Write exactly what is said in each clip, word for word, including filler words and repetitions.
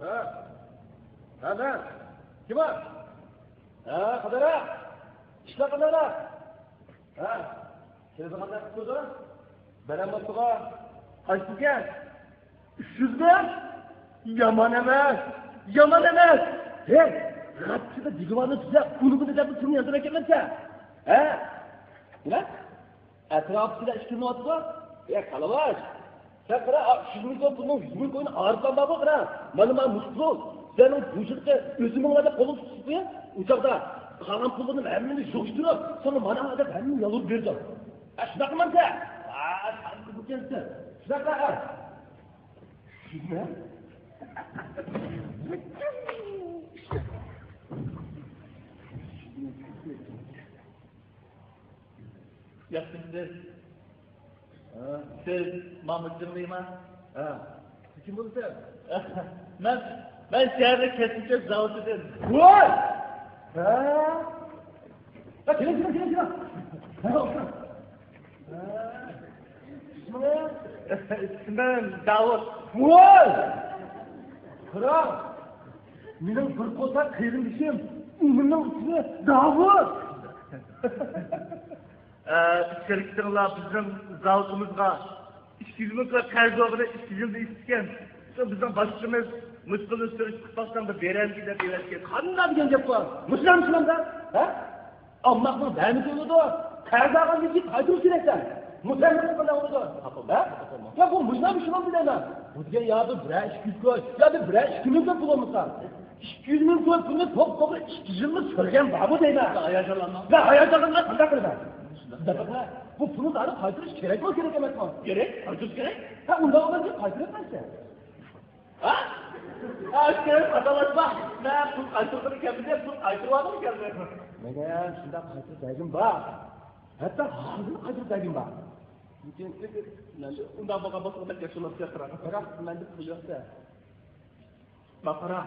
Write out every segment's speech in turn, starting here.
ھە؟ ھە، مەن. كىم بار؟ ھە، قادىر ئاكا. ئىشلار قانداق؟ ھە؟ تېلېفون قانداق قىلىپ تۇردى؟ بەلەن بوپتىغۇ. قانچىكەن؟ ئۈچ يۈز مىڭ؟ يامان ئەمەس، يامان ئەمەس. ھەي، غاپچىدا دىگىۋارنى تۈزەپ، ئۇنى بۇنى دەپ پۇلنى ياندۇرۇۋەتكەنمەنسەن. ھە؟ نېمە؟ ئەتراپىدا ئىككى مىڭ ئاتىدۇ. يا، قالاۋاچ. سەن قارا، ئا، ئۈچ يۈز مىڭ كوي پۇلنىڭ يۈز مىڭ كويىنى ئايرىپلا بار، قارا. مانا، مانا مۇشۇ پۇل. سېنىڭ بۇ يىلقى ئۆسۈمۈڭلاردا قولۇڭ تۇتۇپ قويۇڭ. ئۇ چاغدا قالغان پۇللىرىنى ھەممىنى يىغىشتۇرۇپ، ساڭا مانا دەپ ھەممىنى يالۋۇرۇپ بېرىدۇ. ئە، شۇنداق قىلمامسەن؟ ئا، سەن بۇ كەلسە. شۇنداق قىل، ئە. شۇنداق. ياخشىمۇسىز؟ ھە. سىز مامۇت جىڭلىما؟ ھە. سىز كىم بولىسىز؟ مەن، مەن شەھەرلىك كەسىپ زاۋۇتىدىن. ۋاي! ھە. ھە، كېلىڭ، كېلىڭ، كېلىڭ، كېلىڭ. ھە، ئولتۇرۇڭ. ھە. ئىسمىڭىز؟ ئىسمىم داۋۇت. ۋاي! قاراڭ، مېنىڭ بىر قورساق قېرىندىشىم، ئىنىمنىڭ ئىسمى داۋۇت. ئە، شىركىتىڭلار بىزنىڭ زاۋۇتىمىزغا ئىككى يۈز مىڭ كوي قەرز بولغىنى ئىككى يىلدا ئېيتىپتىكەن. شۇ بىزنىڭ باشلىقىمىز مۇشۇ پۇلنى سۈرۈشتۈرۈپ باقساڭ بىر بېرەمدۇ دەپ ئېۋەتكەن. قانداق دېگەن گەپ بۇ؟ مۇشۇلار مۇشۇلار ھە؟ ئامماقنىڭ بەرمىسە بولىدۇ، قەرز ئالغان بېشى قايتۇرۇش كېرەكسەن. مۇتەممىس قىلغان بولىدۇ. ھە؟ يا بۇ مۇشۇلار مۇشۇلار دەيمەن. بۇ دېگەن يادا بىرەر ئىككى يۈز كوي، يادا بىرەر ئىككى مىڭ كوي پۇل بولمىسا. ئىككى يۈز مىڭ كوي پۇلنى توپتوغرا ئىككى يىلمۇ سۈرگەن بارمۇ دەيمەن. ھاياجانلانما. مەن ھاياجانلانماي قانداق قىلىمەن؟ شۇنداق. بۇ پۇلنى زادى قايتۇرۇش كېرەكمۇ كېرەك ئەمەسمۇ؟ كېرەك، قايتۇرۇش كېرەك. ھە، ئۇنداق بولغاندا قايتۇرۇپ بەرسە. ھە؟ ھە، كېرەك، خاتالاشما. مەن پۇل قايتۇرغىلى كەلمىدىم، پۇل قايتۇرۇۋالغىلى كەلدىم. مەن شۇنداق قايتۇرۇپ بەرگۈم بار. ھەتتا ھازىر قايتۇرۇپ بەرگۈم بار. لېكىن ئۇنداق بولغان بولسا، مەن ياخشىلاپ چاقىرىمەن. بىراق مەندە پۇل يوق-دە. مانا قارا،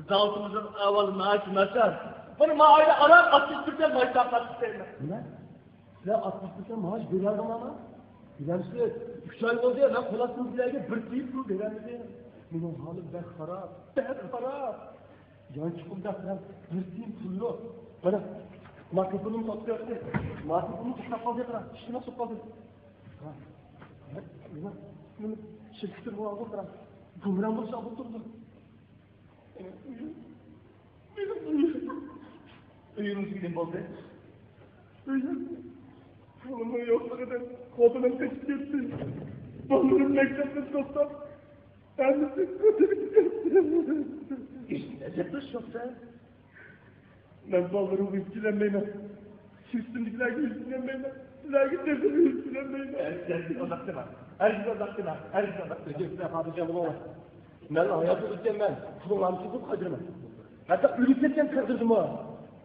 زاۋۇتىمىزنىڭ ئەھۋالى ناھايىتى ناچار. مانا ما ئايدا ئاران ئاتمىش پىرسەنت مائاش تارقاتتۇق دەيمەن. نېمە؟ سىلەر ئاتمىش پىرسەنت مائاش بېرەلدىڭلارمۇ؟ بىلەمسىز، ئۈچ ئاي بولدى، مەن قول ئاستىمدىكىلەرگە بىر تىيىن پۇل بېرەلمىدىم. مېنىڭ ھالىم بەك خاراب، بەك خاراب. يانچۇقۇمدا قارا، بىر تىيىن پۇل يوق. قارا، ماكروفونۇم توختاپ قالدى. ماكروفونۇم توختاپ قالدى، قارا، ئىشتىن چىقىپ قالدى. ھە، نېمە؟ نېمە؟ شىركىتىم بولغان قارا، گۇمران بولۇش ئالدىدا تۇرىدۇ. ئۆيىڭىزگە نېمە بولدى؟ ئۆيۈم، پۇلۇمنىڭ يوقلۇقىدىن خوتۇنۇم قېچىپ كەتتى. بالىلىرىم مەكتەپتىن توختاپ، ھەممىسى كۆچۈپ كەتتى. ئىش نەدە بىر شوپۇر؟ مەن بالىلىرىمغا ھېچ كېلەلمەيمەن. شىركىتىمدىكىلەرگە ھېچ كېلەلمەيمەن. سىلەرگە تېخىمۇ ھېچ كېلەلمەيمەن. ھەرگىز ئۇنداق دېمە. ھەرگىز ئۇنداق دېمە. ھەرگىز ئۇنداق دېمە. لېكىن سىلەر خاتىرجەم بولۇڭلار. مەن ھاياتلىق ئۆتكەنمەن. پۇلۇڭلارنى تېپىپ قايتۇرىمەن. ھەتتا ئۆلۈپ كەتكەن تەقدىردىمۇ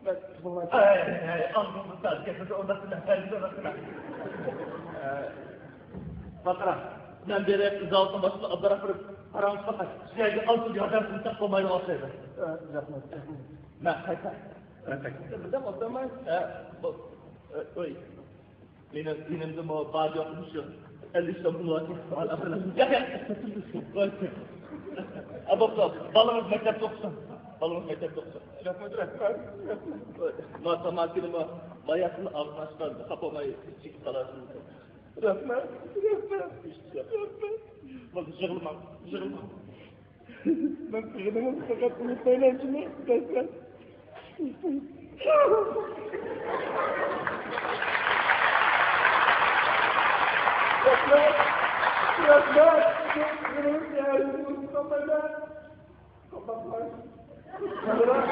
مەن پۇلۇڭلارنى. ھەي، ھەي، ھەي، ئاغزىڭنى ساز، گەپلىرىڭنى ئويناتما، ھەرگىز ئويناتما. ئە، بۇ قارا، مەن بېرىپ زاۋۇتنىڭ باشلىقىنى ئابدۇراخمانغا پاراڭلىشىپ باقاي. شۇ يەرگە ئالتۇن ياردەم قىلساق بولمايدىغان ئوخشايدۇ. ئە، رەھمەت، رەھمەت. مەن قايتاي. مەن قايتاي. بىردەم ئولتۇرماي. ئە، بۇ، ئە، ئوي. مېنىڭ يېنىمدىمۇ بار يوقى مۇشۇ ئەللىك سوم پۇل بار. ياق، ياق. ئا، بوپتۇ. بالىڭىز مەكتەپتە ئوقۇسۇن. بالىڭىز مەكتەپتە ئوقۇسۇن. رەھمەت، رەھمەت، رەھمەت. ما تاماكىنىمۇ باياتىن ئاغزىنى ئاچقان، خاپا بولماي چېكىپ قالارسىز. رەھمەت، رەھمەت، رەھمەت. بولدى، يىغلىماڭ، يىغلىماڭ. مەن قىلغىنىمنى پەقەت ئۇنتۇمايمەن، شۇنداق دەيسەن. رەھمەت، رەھمەت. مەن قىلغىنىمنى يەنە ئۇنتۇمايمەن. قاپاقلاش. قاندىراش.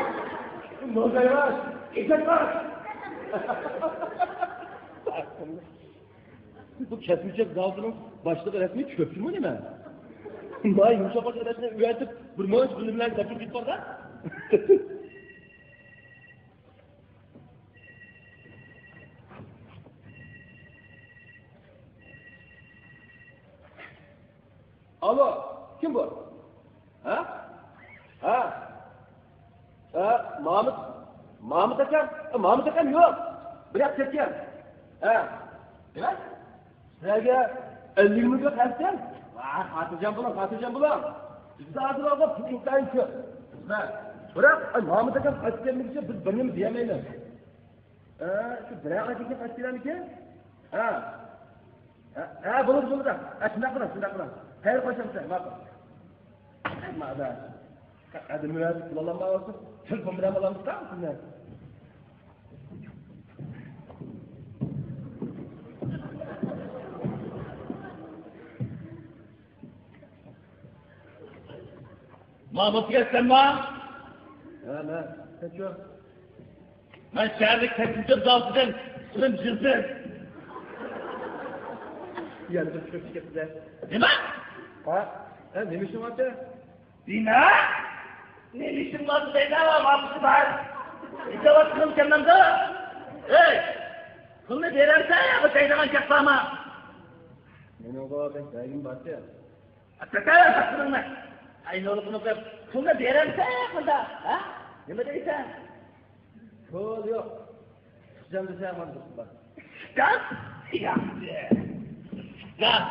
نوزايلاش. ئېشەكلاش. بۇ كەسمىچەك زاۋۇتىنىڭ باشلىقى رەسمىي چۆپچىمۇ نېمە؟ ماي يۇمشاق باشلىق رەسمىي ئۆگەتىپ، بىر مۇنچە پۇلى بىلەن كەپتۈرۈپ كېتىپ بارغان. ئالو، كىم بۇ؟ ھە؟ ھە؟ ھە، مامۇت، مامۇت ئاكام، مامۇت ئاكام يوق. بىراق كەتكەن. ھە. نېمە؟ سىلەرگە ئەللىك مىڭ بېرىپ قايتتىم. ۋاي، خاتىرجەم بولۇڭ، خاتىرجەم بولۇڭ. بىزدە ھازىر ئالغان پۇل ئىنتايىن كۆپ. ھە. بىراق، ئاي، مامۇت ئاكام قايتىپ كەلمىگۈچە بىز بىر نېمە دېيەلمەيمىز. ھە، شۇ بىرەر ئاي كېيىن قايتىپ كېلەرمىكىن؟ ھە. ھە، ھە، بولىدۇ، بولىدۇ. ھە، شۇنداق قىلىڭ، شۇنداق قىلىڭ. خەير، خوشەمسە، ماقۇل. مادا. ھەدە مۇناسىپ بولالمايۋاتسىز. تېلېفون بىلەن بولامسىز سىزنى؟ مامۇت ئەكەمسەنما؟ ھە، مەن. سەنچۇ؟ مەن شەھەرلىك تەكلىماچىلار زاۋۇتىدىن ئىسمىم جىلپىز. يەنە بىر چىقىپ كەتتى. نېمە؟ ھە؟ ھە، نېمە ئىشىڭ بار؟ دېمە! نېمە ئىشىڭ بار دەيدۇ، مامۇت بار. ئىجابەت قىلىڭ كەلمەمدۇ؟ ھەي! پۇلنى بېرەمسەن يا بۇ دەيدىغان گەپ بارمۇ؟ مېنىڭغۇ بەك دەرگىم بارچۇ. ئەتەتە، باشلىدىڭمۇ؟ ئەينۇرۇقنى قىلىپ، پۇلنى بېرەمسەن مۇندا، ھە؟ نېمە دەيسەن؟ پۇل يوق. ئىشتان دېسە، مانا بار. ئىشتان؟ ياخشى. ئىشتان.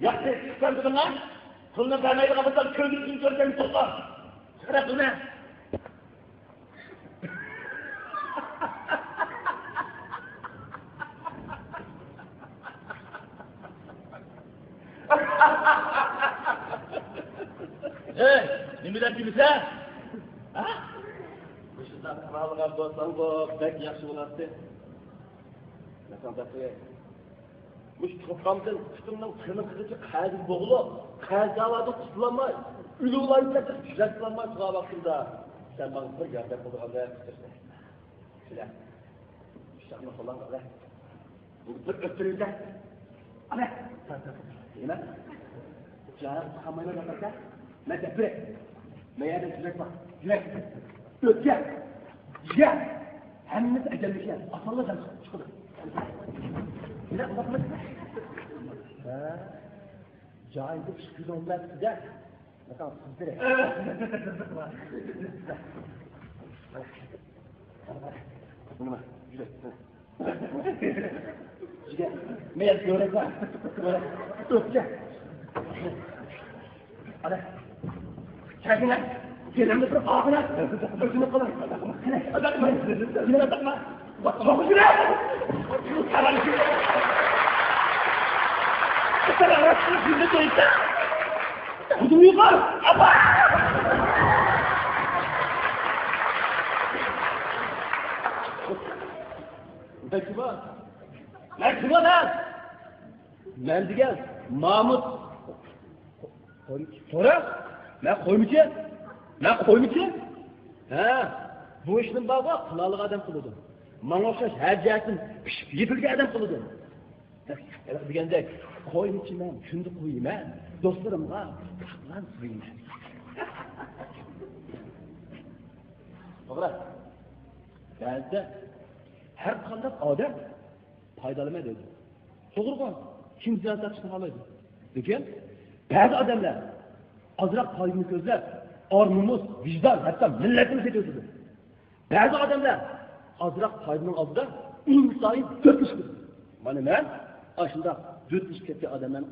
ياخشى، ئىشتان دېدىڭ، ھە؟ پۇلنى بەرمەيدىغان بولسام، كۆزۈمدىن كۆرگەن تۇغقان. چىقىرە پۇلنى. ئەي، نېمە دەپ كۈلىسەن؟ ھە؟ مۇشۇنداق قىلالىغان بولساڭغۇ بەك ياخشى بولاتتى. مەسىلەن، دەپ قوياي. مۇشۇ توپامدىن پۇتۇمنىڭ تىرنىقىغىچە قەرزگە بوغۇلۇپ، قەرز دەۋادىن قۇتۇلالماي، ئۆلۈۋالايمەن دەپ جۈرئەت قىلالماي تۇرغان ۋاقتىمدا، سەن ماڭا بىر ياردەم قىلىدىغاندەك قىلىسەن. شۇنداق. پىچاقنى قولۇڭغا ئال. بۇنى بىر ئۆتتۈرۈۋېتە. ئانا. نېمە؟ جاراق قالمايمەن دەپ. مەن دەپ بېرەي. مەيەردە يۈرەك بار. يۈرەك. ئۆتكە. يۈرەك. ھەممىسى ئەجەللىك ئىشلار. ئاسانلا جان چىقىدۇ. يۈرەك ئۇزاتمايدۇ. ھە. جايىدا ئىش كۆزۈڭ بىلەن سىزە. نېمە؟ يۈرە. يۈرە. مەيەر، يۈرە. يۈرە. ئۆپكە. ئانا. چەكىنە. يېنىمدا بىر ئاغىنە. ئۆزىنى قىلىڭ. قېنى. يېنىمدا. مەن كىم؟ مەن كىم؟ مەن دېگەن مامۇت. قوي-، سورا. مەن قويمىچى. مەن قويمىچى. ھە، بۇ ئىشنى بارغۇ قىلالىغان ئادەم قىلىدۇ. ماڭا ئوخشاش ھەر جەھەتتىن پىشىپ يېتىلگەن ئادەم قىلىدۇ. ھېلىقى دېگەندەك، قويمىچى مەن، كۈندە قويىمەن. دوستلىرىمغا پىچاق بىلەن سويىمەن. توغرا. بەزىدە ھەر قانداق ئادەم پايدىلىنىمەن دەيدۇ. توغرىغۇ، كىم زىيان تارتىشنى خالايدۇ؟ لېكىن بەزى ئادەملەر ئازراق پايدىنى كۆزلەپ، ئار-نومۇس، ۋىجدان، ھەتتا مىللەتنى سېتىۋېتىدۇ. بەزى ئادەملەر ئازراق پايدىنىڭ ئالدىدا ئىنتايىن دۆتلىشىپ كېتىدۇ. مانا مەن ئاشۇنداق دۆتلىشىپ كەتكەن ئادەملەرنىڭ